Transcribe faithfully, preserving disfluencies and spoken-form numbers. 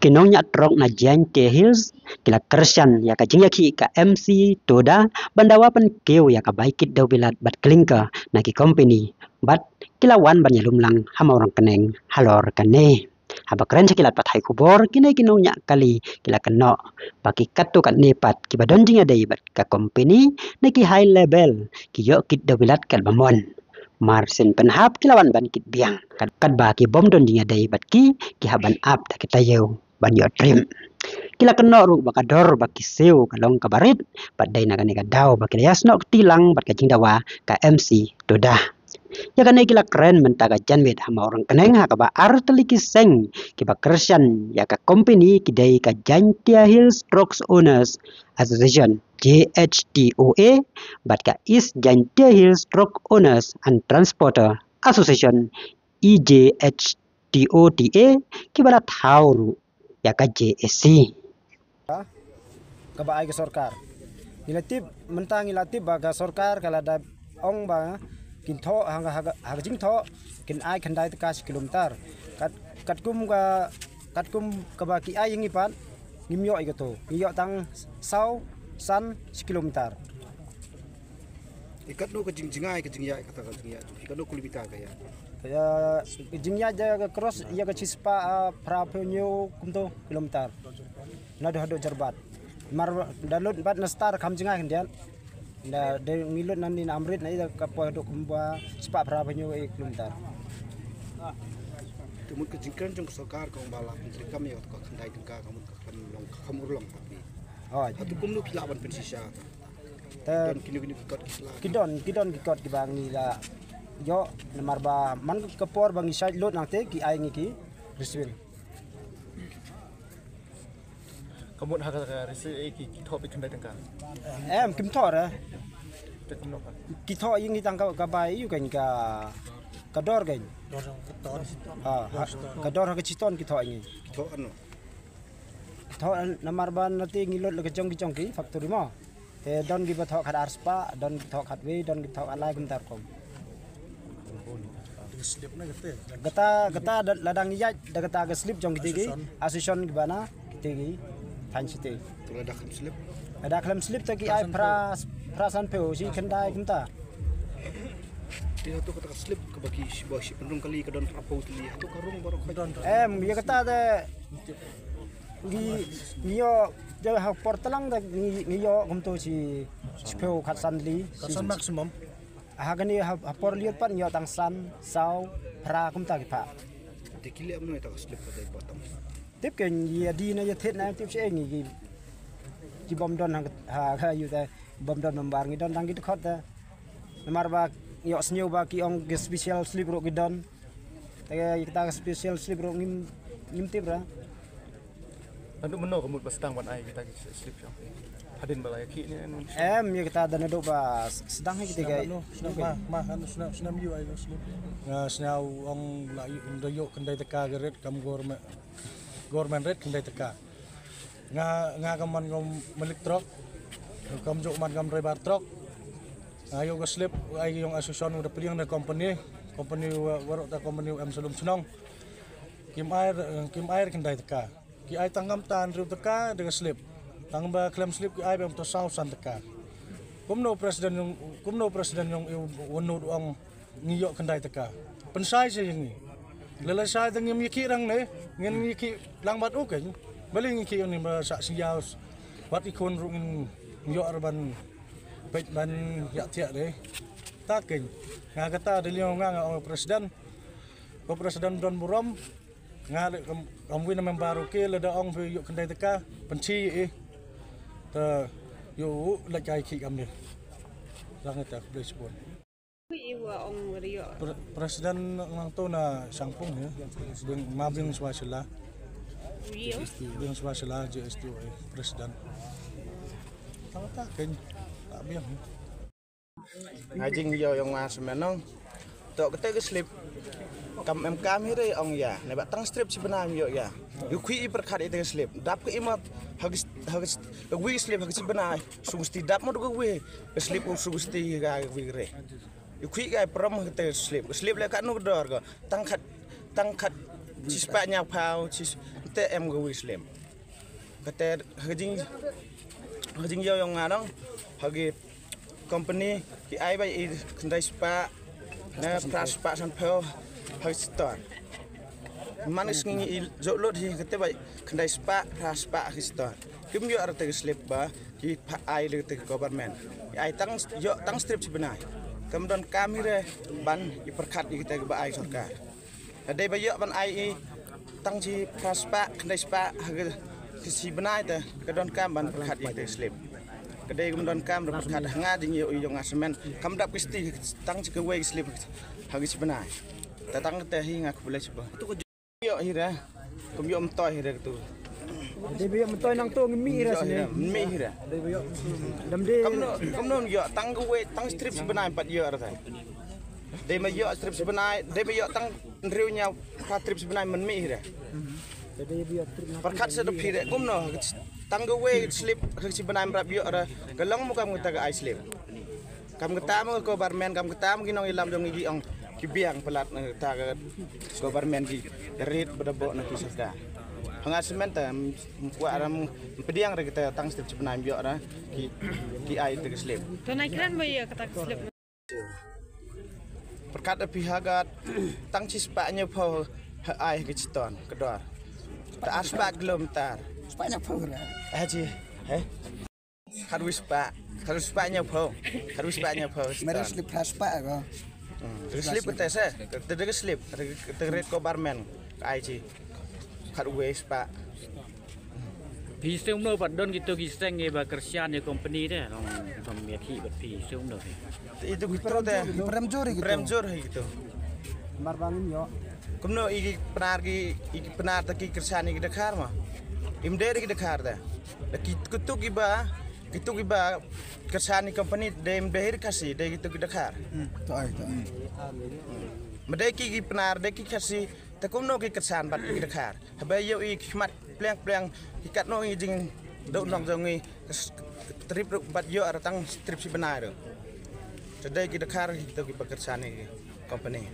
Ki nongñiah trok na Jaintia Hills ki la kyrshan ïa ka jingïakhih ka M C Toda ban dawa pynkiew ïa ka bai kit dewbilat bad klinker na ki kompeni bad ki la wan ban ïalum lang ha Mawryngkneng halor kane. Haba kren sha ki lad pathai khubor, kine ki nongñiah kali ki la kynnoh ba ki katto katne pat kiba don jingïadei bad ka kompeni na ki high level ki ïoh kit dewbilat katba mon. Mar shen pynhap ki la wan ban kit biang, kat, katba ki bym don jingïadei bad ki, ki hap ban ap da ki taïew ban ïoh trip. Ki la kynnoh ruh ba ka dor ba ki siew ka long kaba rit bad dei na kane ka daw ba ki la ïasnoh kti lang bad ka jingdawa ka M C Toda. Ïa kane ki la kren mynta ka janmiet ha Mawryngkneng ha kaba ar tylli ki seng kiba kyrshan ïa ka kompeni ki dei ka Jaintia Hills Trucks Owners Association, J H T O A, bad ka East Jaintia Hills Truck Owners and Transporter Association, E J H T O T A, kiba la thaw ruh ïa ka J A C. Kaba ai ka sorkar. Ngi la tip, mynta ngi la tip ba ka sorkar ka la da ong ba kin thoh, ha ka, ha ka, ha ka jingthoh kin ai khyndai tyngka shi kilometer. Kat, katkum ka, katkum kaba ki ai ïa ngi pat, ngim ïoh ïa kato. Ngi ïoh tang saw san shi kilometer. Ïa katno ka jing, jingïaid, ka jingïaid, kata ka jingïaid. Ïa katno kilometer ka ïaid. Ka ïaid, ka jingïaid da ka cross ïa ka shispah, ah, phra phew hynñiew kumto kilometer. Naduh haduh Jyrbat. Mar da lut pat na start kham jngai khyndiat. Da, da ngi lut nangne na Amrit na ïa ka poi haduh kumba spah phra phew hynñiew kilometer. Te mut ka jingkren jong ka sorkar ka ong ba la pyntreikam ïa ka khyndai tyngka, ka mut ka khlem long, ka khlem urlong pat ngi. Oh. Hato kumno ki lah ban pynshisha? Te don kino kino ki kot ki sla? Ki don, ki don ki kot kiba ngi la ïoh, namar ba man ka por ba ngi shait lut nangte ki ai ngi ki receipt. Ka mut ha ka, ka receipt, eh, ki, ki thoh beit khyndai tyngka? Em, kim thoh re. Te kumno ka? Ki thoh ïa ngi tang ka, ka bai ïa u keiñ ka, ka dor keiñ. Dor ka ton. Ah, ha, ka dor ha ka shiton ki thoh ïa ngi. Ki thoh ano? Thoh namar ba nate ngi lut la ka jong ki jong ki factory mo. Te don kiba thoh khat ar spah, don ki thoh khatwei, don ki thoh khatlai kumta rukom. Kata, kata da, la dang ïaid da kata ka slip jong kite ki association kiba na kite ki thaiñ shatei. Te lada khlem slip? Lada khlem slip te ki ai phra, phra sanphew shi khyndai kumta. Te hato kata ka slip kaba ki shi, ba shi pynrung kali ka don phra phew tylli, hato ka rung baroh ka don? Em, ïa kata te ngi, ngi ïoh, te ha por tlang te ngi, ngi ïoh kumto shi, shiphew khatsan tylli. Khatsan maximum. Ha kane ha, ha por liur pat ngi ïoh tang san, saw, phra kumta ki phah. Te ki leh kumno ïa kata ka slip kata i bottom? Tip keiñ ïa die na ïa thied na tip shi ngi ki, ki bym don ha, ha, ha ïa te bym don member ngi don tang ki dkhot te. Namar ba ïoh sniew ba ki ong ki special slip ruh ki don. Te kita ki special slip ruh ngim, ngim tip ra. Naduh mynno ka mut ba sdang ban ai kita ki slip shong? Hadien ba la ïakhih ne? Em, ïa kita da naduh ba sdang hi kita ki. Snem, snem, ma, ma, kan snem, snem ïu ai slip. Nga snem ong la ïu, da ïoh khyndai tyngka ka rate kam government, government rate khyndai tyngka. Nga, nga kam man kam malik trok, kam juk man kam driver trok. Nga ïoh ka slip ai yong association u da pliang da company, company wa, waroh ta company em salum chnong. Kim ai, kim ai khyndai tyngka. Ki ai tang kam tan riu tyngka da ka slip. Tang ba khlem slip ki ai bem to saw san tyngka. Kumno president yong, kumno president yong i wanu ong ngi ïoh khyndai tyngka. Pynshai sha ïa ngi. Lada shai te ngim ïakhih rang ne, ngin ïakhih lang bad u keiñ. Balei ngi khih ïa ngi ba sah sñiaw. Bad i khun ruh ngin ïoh ra ban peit ban ïa thiah de. Ta keiñ. Nga kata da liang nga nga ong president. Ko president don burom. Nga le kam, kam win member u ke lada ong phi ïoh khyndai tyngka. Pynshi ïa i. Ta ïoh u leit kai khih kam ne. Lang ita khublei shibun. Pre-, president nang tu na Shangpung ya. Bing, ma Bing Swasila. Bing Swasila J S T O A president. Tang ta keiñ. Ta Bing. Nga jingïoh yong nga smenong. To kata ka slip. Kam em kam hi re ong ïa. Ne ba tang strip shi bnai ïoh ïa. Ïoh khui i pyrkhat ïa ka slip. Dap ka i ma ha ka, ha ka, ka wi slip ha ka shi bnai. Sungsti dap ma ka wi. Ka slip ko sungsti ka wi re. Khwih ka ai prom kata slip. Slip le ka nu dor ko. Tang khat, tang khat chi spah hynñiew phew, chi te em ko wi slip. Kata ha jing, ha jing yoh yong nga dong. Ha ki company ki ai bai i khyndai spah, na phra spah san phew ha ki store. Man sngi i jok lut hi kata bai khyndai spah, phra spah ha ki store. Kim yoh rata ki slip ba ki pha ai le te government. Ai tang yoh tang strip chi bnai. Kam don kam hi re ban i pyrkhat i te ba ai sorkar. Ka dei ba yoh ban ai i tang chi phra spah, khyndai spah ha ki chi bnai te ka don kam ban pyrkhat i te slip. Ka dei kam don kam re pyrkhat ha nga ding yoh i yong nga semen. Kam dap ki sti tang chi ka wei slip ha ki chi bnai. Ta tang te hi nga khublei chi ba. Yoh hi re. Kum yoh mtoi hi re tu. Dei ba yoh mtoi nang tu ngi mi hi re sini. Mi hi re. Dei ba yoh. Dam dei. Kam no, kam no yoh tang ka wei tang strip chi bnai pat yoh re. Dei ma yoh strip chi bnai, dei ma yoh tang hynriew hynñiew phew strip chi bnai man mi hi re. Dei ba yoh trip nang. Pyrkhat sa da phi re kum no tang ka wei slip ha chi bnai mrap yoh re. Ka long mo kam kata ka ai slip. Kam kata mo ka government, kam kata mo ki nongïalam jong ngi ki ong ki biang palat na kata ka government ki rit bad boh na ki sorkar. Ha nga semen te kwah ram pdiang re kita tang strip chi bnai ym yoh re ki, ki ai te ka slip. To nai kren mo ïa kata ka slip. Pyrkhat da phi ha ka tang chi spah hynñiew phew ha ai ha ki chiton ka dor. Ta ar spah kilometer. Spah hynñiew phew re. Ha chi. He? Khatwi spah, khatwi spah hynñiew phew, khatwi spah hynñiew phew. Mera slip phra spah ko. Hmm. Te slip kata se, te, te slip, te, te rit government ka ai chi. Khatwi spah. Phi sngewno pat don kito ki seng ba kyrshan ïa company te, long dom ïa ki bad phi sngewno phi. Itu kito te. Prem jur kito. Prem jur kito. Mar bang im yo. Kumno i ki Pnar ki, i ki Pnar ta ki kyrshan ïa ki Dkhar ma. Im dei ki Dkhar te. Da ki kutuk iba Kitu kiba kyrshan ïa company dei ym dei hi Khasi, dei kitu ki Dkhar. Hmm, to ai, to ai. Ma dei ki, ki Pnar, dei ki Khasi, te kumno ki kyrshan bad ki Dkhar. Haba ïoh i khmat pliang pliang, ki katno i jingdon nong jong i, trip ruh bad ïoh artang trip shi bnai ruh. Te dei ki Dkhar kitu kiba kyrshan ïa ki company.